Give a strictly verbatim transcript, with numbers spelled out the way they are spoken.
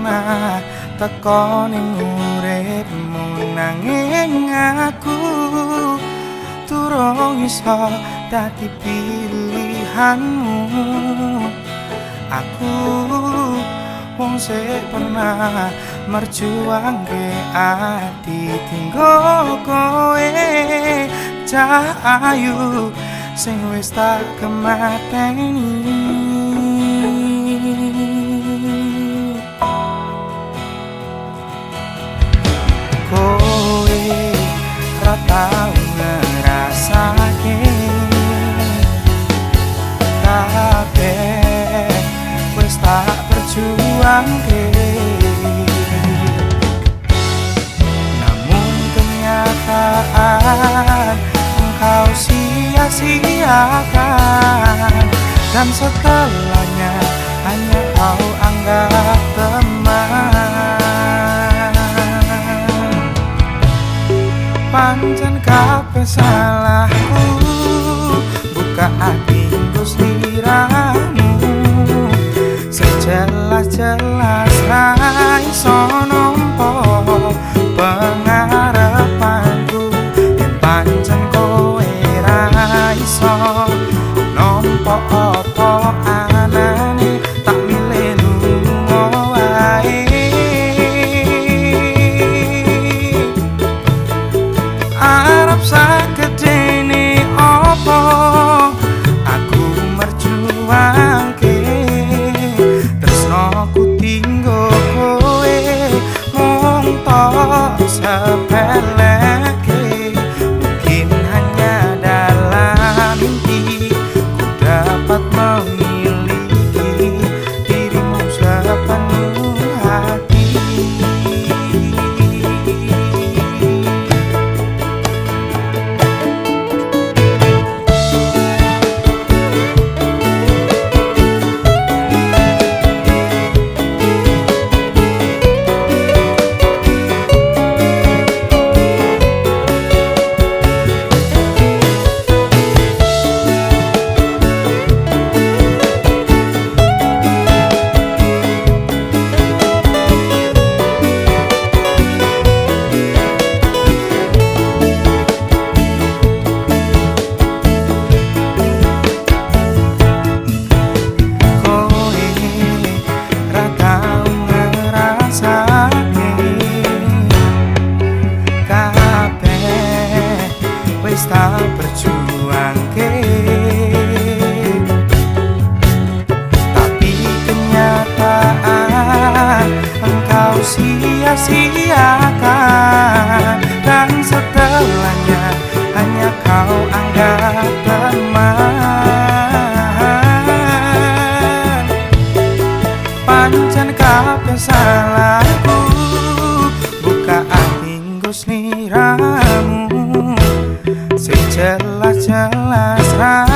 Pernah teko ning uripmu, nanging aku durung iso dadi pilihanmu. Aku wong sing pernah merjuangke ati, tinggo kowe cah ayu sing wis tak kemateni. Kowe ra tau ngrasake kabeh wis tak perjuangke. Namun kenyataan engkau sia-siakan, dan setelahnya hanya kau anggap teman. Pancen kabeh salahku, buka atiku sliramu. Sejelas-jelas ra iso nampa pengarepanku, yen pancen kowe ra iso nampa apa anane, tak milih lunga wae. Arep sagedene apa aku merjuangke tresnoku tinggo kowe, mung tok sepeleke. Mungkin hanya dalam mimpi ku dapat memiliki dirimu sepenuh hati. Kowe ra tau ngrasake kabeh wis tak perjuangke. Tapi kenyataan engkau sia-siakan, dan setelahnya hanya kau anggap teman. Pancen kabeh salahku, buka ati nggo sliramu. Sing jelas-jelas ra